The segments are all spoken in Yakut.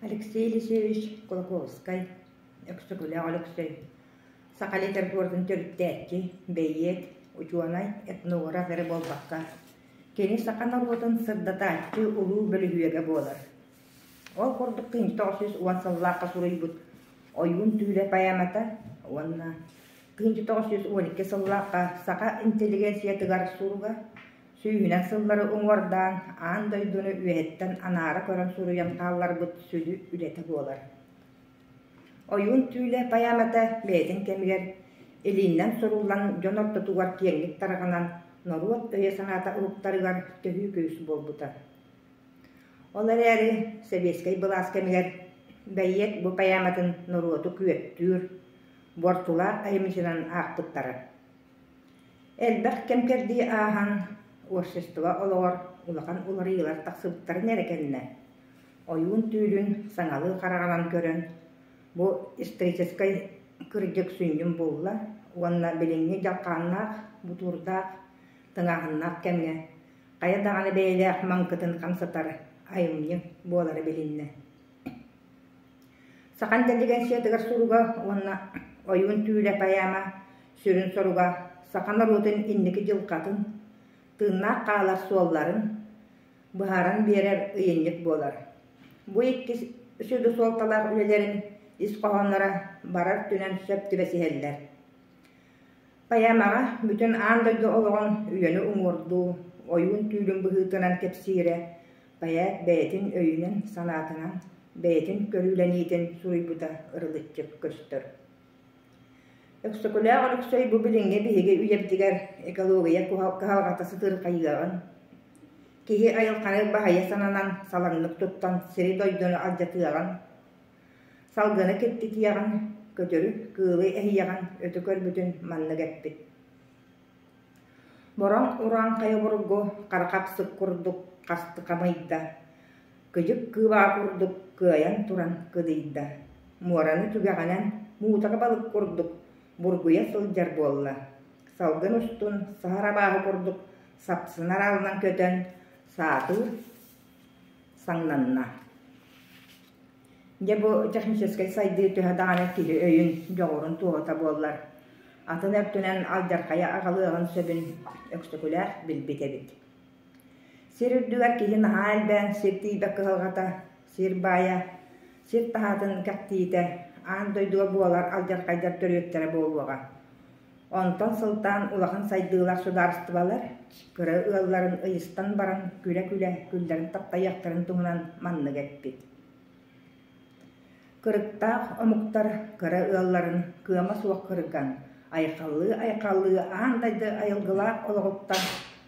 Алексей Елисеевич Кулаковскай, Өксөкүлээх Өлөксөй, саха литературатын төрүттээччи, бэйиэт, учуонай, этнограф эрэ буолбакка, кини саха норуотун сырдатааччы улуу бөлүһүөгэ буолар. Ол курдук 1910 сыллаахха суруйбут «Ойуун түүлэ» поэмата уонна 1912 сыллаахха саха интеллигенциятыгар суруга Сүүһүнэн сыллары уҥуордаан, аан дойдуну үөһэттэн анаара көрөн суруйан хаалларбыт сүдү үлэтэ буолар. Ойуун түүлэ поэмата бэйэтин кэмигэр илиинэн суруллан дьон ортотугар киэҥник тарҕанан норуот өйө-санаата уһуктарыгар төһүү күүс буолбута. Ол эрээри сэбиэскэй былаас кэмигэр бэйиэт бу поэматын норуоту күөттүүр, буортулаах айымньытынан аахпыттара. Элбэх кэм-кэрдии ааһан, общество олоҕор улахан уларыйыылар тахсыбыттарын эрэ кэннэ, ойуун түүлүн саҥалыы хараҕынан көрөн, бу историческай кырдьык сүнньүн булла уонна билиҥҥи дьалхааннаах, бутуурдаах, тыҥааһыннаах кэмҥэ хайа даҕаны бэйэлээх маҥкытын хамсатар айымньы буолара билиннэ. Саха интеллигенциятыгар суруга уонна Ойуун түүлэ поэма сүрүн соруга саха норуотун инники дьылҕатын, тыыннаах хаалар суолларын быһааран биэрэр ыйынньык буолар. Бу иккис сүдү суолталаах үлэлэрин ис хоһоонноро барар өттүнэн сөп түбэсиһэллэр. Поэмаҕа бүтүн аан дойду олоҕун үйэни уҥуордуу, ойуун түүлүн быһыытынан кэпсиирэ Поэт бэйэтин өйүнэн-санаатынан, бэйэтин көрүүлэниитин суруйбута ырылыччы көстөр. Өксөкүлээх Өлөксөй бу билиҥҥи биһиги үйэбитигэр экология кыһалҕата сытыырхайыаҕын, киһи айылҕаны баһыйа сананан салаҥнык туттан сири-дойдуну алдьатыаҕын, салгыны киртитиэҕин, көтөрү, кыылы эһиэҕин өтө көрбүтүн маннык эппит. Бороҥ урааҥхай обургу хара хапсык курдук хасты хамыйда, кыдьык кыыбаа курдук кыайан туран кыдыйда, муораны түгэҕинэн муутаҕа балык курдук бургуйа сылдьар буолла, салгын устун саһар абааһы курдук сапсынар аалынан көтөн саатыыр саҥнанна. Дьэ бу техническэй сайдыы төһө даҕаны киһи өйүн, дьоҕурун туоһута буоллар, атын өртүнэн алдьархайы аҕалыаҕын сөбүн Өксөкүлээх билбит эбит. Сир үрдүгэр киһи наһаа элбээн сир тиийбэт кыһалҕата, сир баайа, сир таһаатын кэхтиитэ аан дойдуга буолар алдьархайдар төрүөттэрэ буолуоҕа. Онтон сылтаан улахан сайдыылаах судаарыстыбалар кыра ыалларын ыйыстан баран күлэ-күлэ күллэрин таптайыахтарын туһунан маннык эппит. Кырыктаах омуктар кыра ыалларын кыама суох кырган, айхаллыы-айхаллыы аан дойду айылгылаах олоҕуттан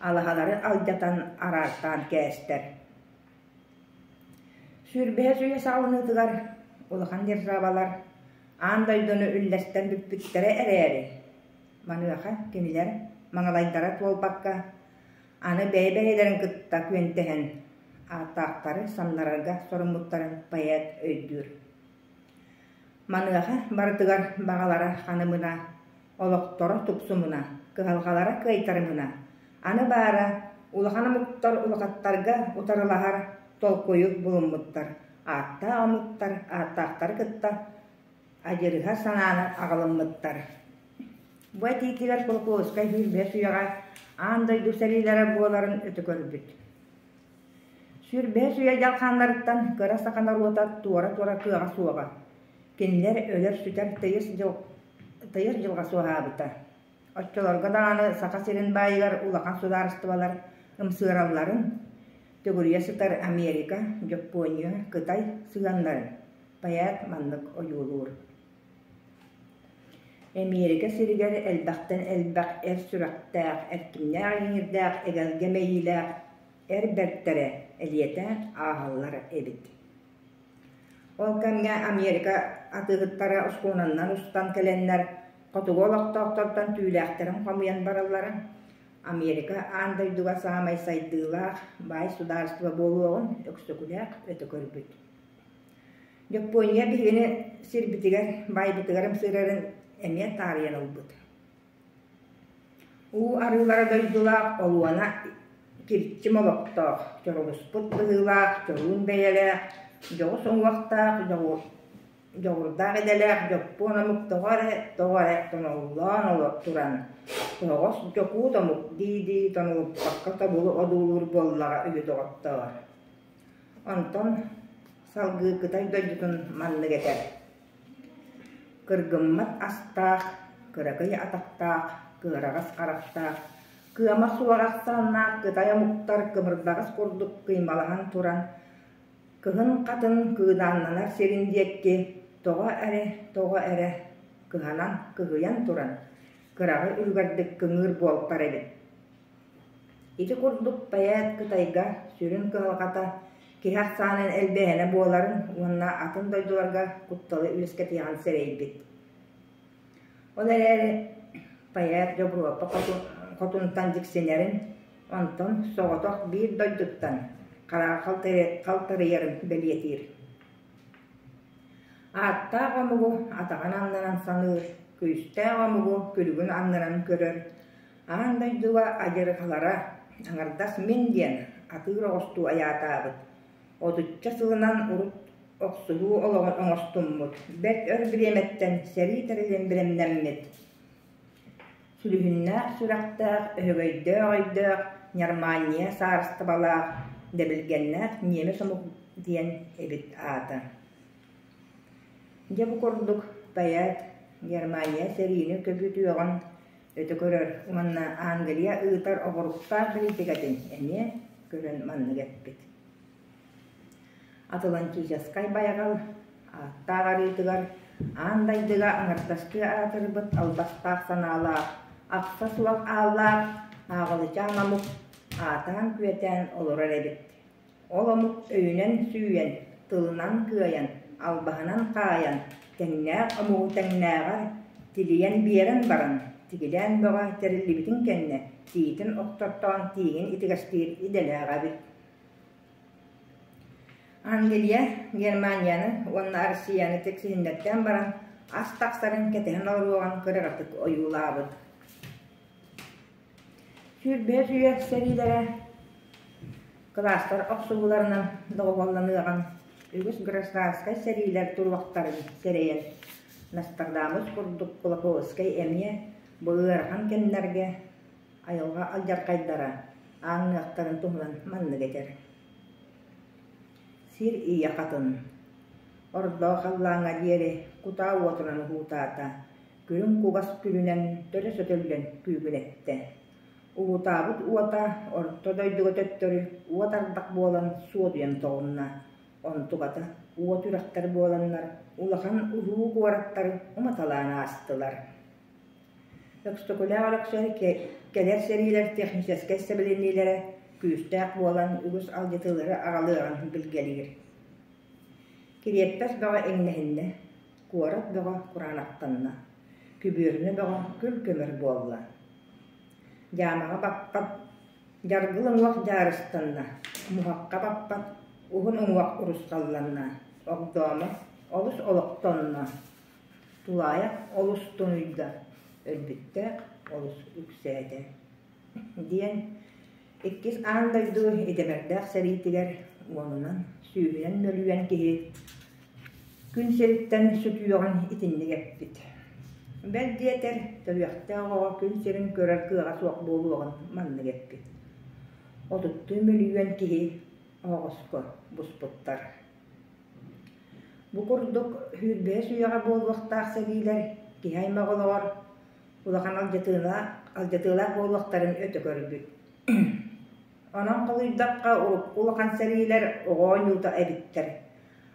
алаһалары алдьатан араартаан кээстэр. Сүүрбэһис үйэ саҕаланыытыгар улахан державалар аан дойдуну үллэстэн бүппүттэрэ эрээри, маныаха кинилэр маҥалайдара туолбакка, аны бэйэ-бэйэлэрин кытта күөнтэһэн, ааттаахтары самнарарга соруммуттарын поэт өйдүүр. Маныаха барытыгар баҕалара ханымына, олохторо тупсумуна, кыһалҕалара кыайтарымына, аны баара улахан омуктар улахаттарга утарылаһар толкуйу булуммуттар, ааттаах омуктар ааттаахтары кытта адьырыһар санааны аҕалыммыттар. Бу этиитигэр Кулаковскай 25 үйэҕэ аан дойду сэриилэрэ буоларын өтө көрбүт. 25 үйэ дьалхааннарыттан кыра саха норуота туора-туора кыаҕа суоҕа. Кинилэр өлөр-сүтэр тыйыс дьыл, тыйыс дьылҕа суоһаабыта. Оччолорго даҕаны Саха сирин баайыгар улахан судаарыстыбалар ымсыыралларын, төгүрүйэ сытар Америка, Дьоппуонья, Кытай сыһыаннарын поэт маннык ойуулуур. Эмиэрикэ сиригэр элбэхтэн элбэх эр сүрэхтээх, эркиннээх иҥиирдээх, эгэлгэ мэйиилээх эр бэртэрэ элиэтээн ааһаллар эбит. Ол кэмҥэ Америка атыыһыттара оскуоланан устан кэлэннэр хотугу олохтоохтортон түүлээхтэрин хомуйан бараллара. Америка аан дойдуга саамай сайдыылаах, баай судаарыстыба буолуоҕун Өксөкүлээх өтө көрбүт. Дьоппуонья биһигини сирбитигэр, байбытыгар ымсыырарын эмиэ таарыйан ылбыт. Уу арыылара дойдулаах олуона кирчим олохтоох, чоролуспут быһыылаах, чоруун бэйэлээх, Дьоҕус уҥуохтаах, дьоҕурдаах идэлээх дьоппуон омук тоҕо эрэ, тоҕо эрэ тоноллоон туран, тоһоҕос дьокуут омук дии-дии тонолуппакка тобулу одуулуур буоллаҕа үһү доҕоттоор. Онтон салгыы Кытай дойдутун маннык этэр: Кыргыммат астаах, кыракый атахтаах, кыараҕас харахтаах, кыама суох ахсааннаах кытай омуктар кымырдаҕас курдук кыймалаһан туран, кыһын хатын кыыдааннанар сирин диэки тоҕо эрэ, тоҕо эрэ кыһанан кыһыйан туран, кыраҕы үлүгэрдик кыҥыыр буолтар эбит. Ити курдук поэт Кытайга сүрүн кыһалҕата киһи ахсаанын элбээһинэ буоларын уонна атын дойдуларга кутталы үөскэтиэҕин сэрэйбит. Ол эрээри поэт Дьобуруопа хотунтан дьиксинэрин, онтон соҕотох биир дойдуттан хараҕа халтарыйарын бэлиэтиир. Ааттаах омугу атаҕын аннынан саныыр, күүстээх омугу күлүгүн аннынан көрөр Аан дойдуга адьырҕалара аҥардас мин диэн атыыр оҕустуу айаатаабыт, отучча сылынан урут охсуһуу олоҕун оҥостуммут, бэрт өр бириэмэттэн сэрии тэрилин бэлэмнэммит, сүлүһүннээх сүрэхтээх, өһөгөйдөөх өйдөөх, Ньармаанньыйа саарыстыбалаах, дэбилгэннээх ньиэмэс омук диэн эбит аата. Дьэ бу курдук поэт Германия сэриини көбүтүөҕүн өтө көрөр уонна Англия ыытар оҕуруктаах бэлиитикэтин эмиэ көрөн маннык эппит: Атлантическай байҕал ааттаах арыытыгар аан дойдуга аҥардастыы аатырбыт албастаах санаалаах, ахса суох ааллаах ааҕылычаан омук аатаан-күөтээн олорор эбит. Ол омук өйүнэн сүүйэн, тылынан кыайан, албаһынан хаайан, тэҥнээх омугу тэҥнээҕэр тилийэн биэрэн баран, тигилээн бөҕө тэриллибитин кэннэ тиитин охтортоон тииҥин итигэстиир идэлээх эбит. Англия Германияны уонна Россияны тиксиһиннэртээн баран ас тахсарын кэтэһэн олоруоҕун кыраҕатык ойуулаабыт. Сүүрбэһис үйэ сэриилэрэ кылаастар охсуһууларынан доҕуһуолланыаҕын, үгүс гражданскай сэриилэр туруохтарын сэрэйэн, Нострадамус курдук Кулаковскай эмиэ бу ыарахан кэмнэргэ айылҕа алдьархайдара ааҥныахтарын туһунан маннык этэр: Сир ийэ хатын, ордоо халлааҥҥа диэри кутаа уотунан уһуутаата, Күрүҥ кугас күлүнэн төлө сөтөллөн күүгүнэттэ. Уһутаабыт уота орто дойдуга төттөрү уот ардах буолан суодуйан тоҕунна. Онтуката уот үрэхтэр буоланнар улахан улуу куораттары уматалаан аастылар. Өксөкүлээх Өлөксөй кэлэр сэриилэр техническэй сэбилэниилэрэ күүстээх буолан үгүс алдьатыылары аҕалыаҕын билгэлиир. Кириэппэс бөҕө иҥнэһиннэ, куорат бөҕө кураанахтанна, күбүөрүнэ бөҕө күл-көмөр буолла. Дьаамаҕа баппат, дьаргыл уҥуох дьаарыстанна, муһахха баппат, уһун уҥуох урусхалланна, огдоомо олус олохтонно, тулаайах олус тунуйда, өлбүттээх олус үксээтэ диэн Иккис аан дойду идэмэрдээх сэриитигэр уонунан, сүүһүнэн мөлүйүөн киһи күн сириттэн сүтүөҕүн итинник эппит. Бэл диэтэр, төрүөхтээх оҕо күн сирин көрөр кыаҕа суох буолуоҕун маннык эппит. Отуттуу мөлүйүөн киһи оһоҕоско буспуттар. Бу курдук сүүрбэһис үйэҕэ буолуохтаах сэриилэр киһи аймах олоҕор улахан алдьатыылаах буолуохтарын өтө көрбүт. Онон холуйдахха, урукку улахан сэриилэр оҕо оонньуута эбиттэр,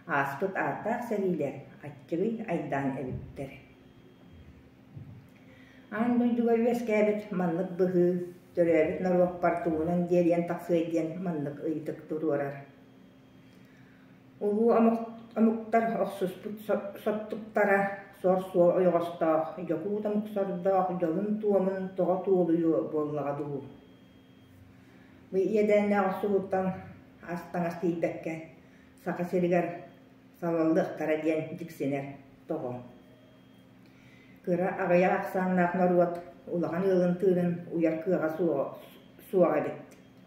ааспыт ааттаах сэриилэр аччыгый айдаан эбиттэр. Аан дойдуга үөскээбит маннык быһыы төрөөбүт норуоппар тугунан диэлийэн тахсыай диэн маннык ыйытык туруорар. Улуу омуктар охсуспут соттуктара сор-суол ойоҕостоох, дьокуут омук сордоох дьолун-туомун тоҕо туолуйуо буоллаҕа дуу. Бу иэдээннээх охсуһууттан ас-таҥас тиийбэккэ Саха сиригэр салаллыахтара диэн дьиксинэр тоҕо. Кыра аҕыйах ахсааннаах норуот улахан ыалын тыынын уйар кыаҕа суоҕа эбит.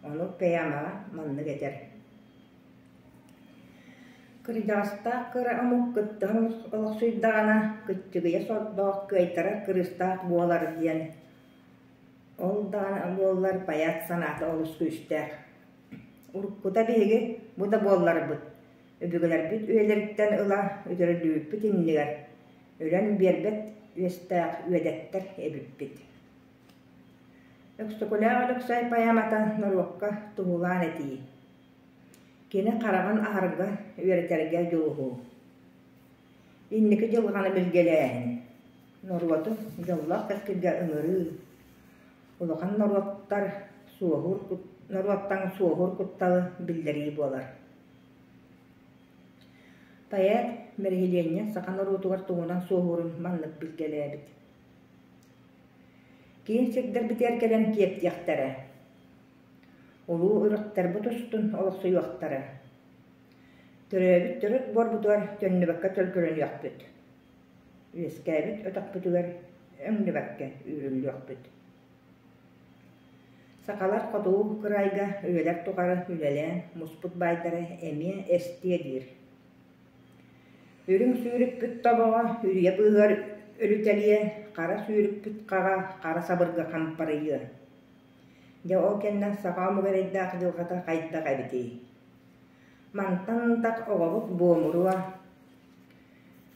Ону поэмаҕа маннык этэр. Кырдьаҕастаах кыра омук кыттыһан олохсуйдаҕына, кыччыгыйа сордоох кыайтарар кырыыстаах буолар диэн, ол даҕаны буоллар поэт санаата олус күүстээх. Уруккута биһиги бу да буолларбыт, өбүгэлэрбит үйэлэриттэн ыла үтүрүллүбүппүт иннигэр өлөн биэрбэт үөстээх үөдэттэр эбиппит. Өксөкүлээх Өлөксөй поэмата норуокка туһулаан этии. Кини хараҕын аһарга, үөрэтэргэ дьулуһуу. Инники дьылҕаны билгэлээһин, норуоту дьоллоох кэскилгэ ыҥырыы, улахан норуоттар суоһуур норуоттан суоһуур кутталы биллэрии буолар. Поэт бэрэһилиэнньэ саха норуотугар туһунан суоһуурун маннык билгэлээбит. Киин сирдэрбитигэр кэлэн киэптиэхтэрэ, Улуу үрэхтэрбит устун олохсуйуохтара, төрөөбүт төрүт буорбутугар төннүбэккэ төлкөлөнүөхпүт, үөскээбит өтөхпүтүгэр өҥнүбэккэ үүрүллүөхпүт. Сахалар хотугу кыраайга үйэлэр тухары үлэлээн муспут баайдара эмиэ эстиэ диир. Үрүҥ сүүрүкпүт тобоҕо үрүйэ быыһыгар өрүтэлиэ, хара сүүрүкпүт хаҕа хара сабырга хампарыйыа. Дьэ ол кэннэ саха омук эрэйдээх дьылҕата хайдах эбитий? Мантан ынтах оҕобут буомуруо,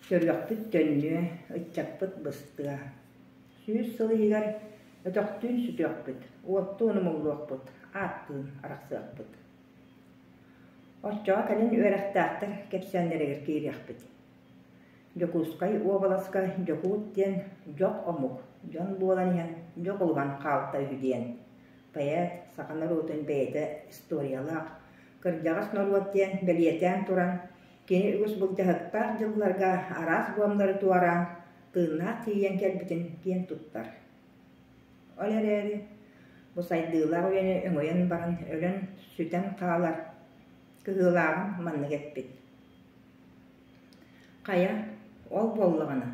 төрүөхпүт төннүө, ыччаппыт быстыа. 100 сыл иһигэр өтөхтүүн сүтүөхпүт, уоттуун умуллуохпут, ааттыын арахсыахпыт. Оччоҕо кэлин үөрэхтээхтэр кэпсээннэригэр киириэхпит. Дьокуускай уобаласка дьокуут диэн дьох омук, дьон буолан иһэн дьоҕулуһан хаалта үһү диэн поэт саха норуотун бэйэтэ историялаах, кырдьаҕас норуот диэн бэлиэтээн туран, кини үгүс былдьаһыктаах дьылларга араас буомнары туораан, тыыннаах тиийэн кэлбитин киэн туттар. Ол эрээри бу сайдыылаах үйэни өҥөйөн баран өлөн-сүтэн хаалар кыһыылааҕын маннык эппит: Хайа, ол буоллаҕына,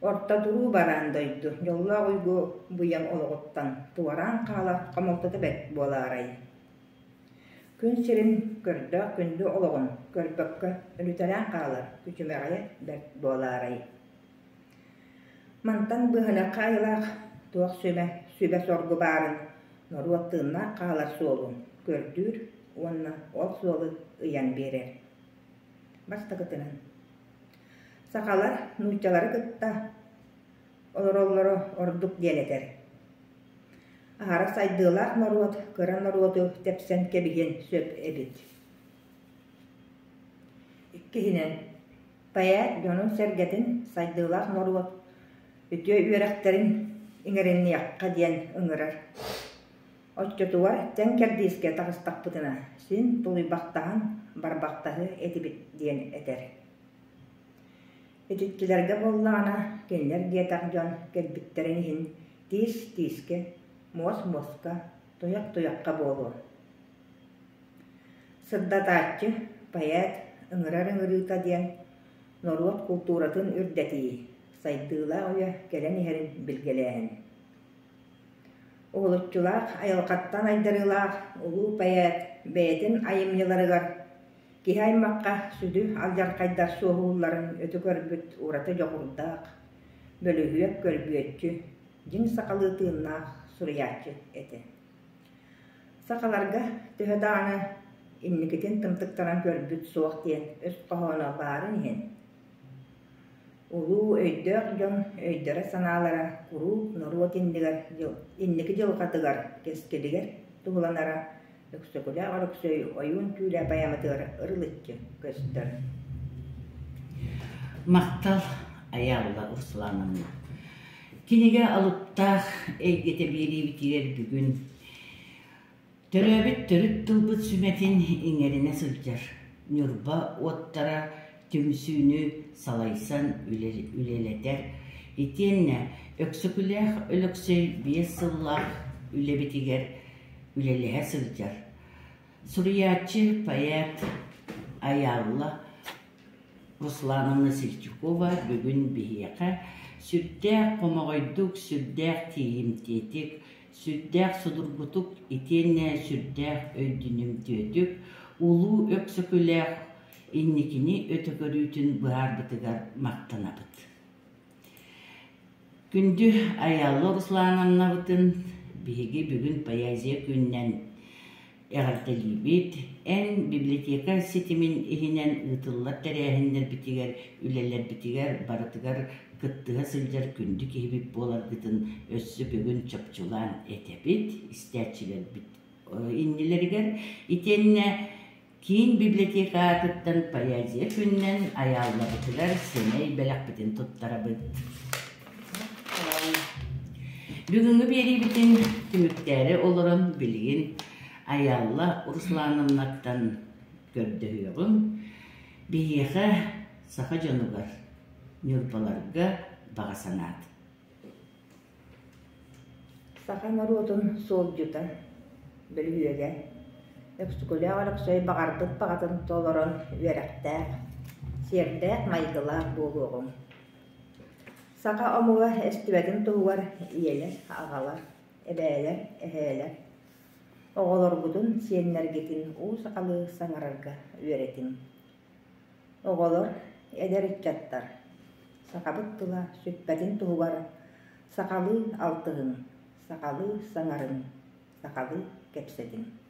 орто туруу бараан дойду дьоллоох уйгу быйаҥ олоҕуттан туораан хаалар хомолтото бэрт буолаарай? Күн сирин көрдөөх күндү олоҕун көрбөккө өлүтэлээн хаалар күчүмэҕэйэ бэрт буолаарай? Мантан быыһаныахха айылаах туох сүмэ, сүбэ-соргу баарын норуот тыыннаах хаалар суолун көрдүүр уонна ол суолу ыйан биэрэр. Бастакытынан, сахалар нууччалары кытта олороллоро ордук диэн этэр. Аһара сайдыылаах норуот кыра норуоту тэпсэн кэбиһиэн сөп эбит. Иккиһинэн, поэт дьонун-сэргэтин сайдыылаах норуот үтүө үөрэхтэрин иҥэриниэххэ диэн ыҥырар. Оччотугар тэҥ кэрдиискэ таҕыстахпытына, син тулуйбахтаһан барбахтаһыы этибит диэн этэр. Итиччилэргэ буоллаҕына, кинилэр диэтэх дьон кэлбиттэрин иһин тиис тиискэ, муос муоска, туйах туйахха буолуо. Сырдатааччы, поэт ыҥырар ыҥырыыта диэн норуот култууратын үрдэтии, сайдыылаах үйэ кэлэн иһэрин билгэлээһин. Уһулуччулаах айылҕаттан айдарыылаах улуу поэт бэйэтин айымньыларыгар киһи аймахха сүдү алдьархайдар суоһуулларын өтө көрбүт ураты дьоҕурдаах, бөлүһүөк көрбүөччү, дьиҥ сахалыы тыыннаах суруйааччы этэ. Сахаларга төһө даҕаны инникитин тымтыктанан көрбүт суох диэн өс хоһооно баарын иһин, Улуу өйдөөх дьон өйдөрө-санаалара куруук норуот иннигэр инники дьылҕатыгар, кэскилигэр туһуланара Өксөкүлээх Өлөксөй Ойуун түүлэ поэматыгар ырылыччы көстөр. Махтал Айаалла Руслановна. Кинигэ алыптаах эйгэтэ биэриибитигэр бүгүн Төрөөбүт төрүт тылбыт сүмэтин иҥэринэ сылдьар Ньурба уоттара түмсүүнү салайсан үлэлэтэр итиэннэ Өксөкүлээх Өлөксөй 5 сыллаах үлэбитигэр үлэлэһэ сылдьар суруйааччы, поэт Айаалла Руслановна Сельтюкова бүгүн биһиэхэ сүрдээх хомоҕойдук, сүрдээх тиийимтиэтик, сүрдээх судургутук итиэннэ сүрдээх өйдөнүмтүөтүк Улуу Өксөкүлээх инникини өтө көрүүтүн быһаарбытыгар махтанабыт. Күндү Айаалла Руслановнабытын биһиги бүгүн поэзия күнүнэн эҕэрдэлиибит. Эн библиотека ситимин иһинэн ыытыллар тэрээһиннэрбитигэр, үлэлэрбитигэр барытыгар кыттыһа сылдьар күндү киһибит буоларгытын өссө бүгүн чопчулаан этэбит, истээччилэрбит иннилэригэр. Итиэннэ Киин библиотека аатыттан поэзия күнүнэн айааллабытыгар сэмэй бэлэхпитин туттарабыт. Бүгүҥҥү биэриибитин түмүктээри олорон билигин Айаалла Руслановнаттан көрдөһүөҕүҥ. Биһиэхэ, саха дьонугар, ньурбаларга баҕа санаат. Саха норуотун суолдьута, бөлүһүөгэ, Өксөкүлээх Өлөксөй баҕарбыт баҕатын толорон үөрэхтээх, сиэрдээх майгылаах буолуоҕуҥ. Саха омуга эстибэтин туһугар ийэлэр, аҕалар, эбээлэр, эһээлэр оҕолоргутун, сиэннэргитин уу сахалыы саҥарарга үөрэтиҥ. Оҕолор, эдэр ыччаттар, сахабыт тыла сүппэтин туһугар сахалыы алтыһыҥ, сахалыы саҥарыҥ, сахалыы кэпсэтиҥ.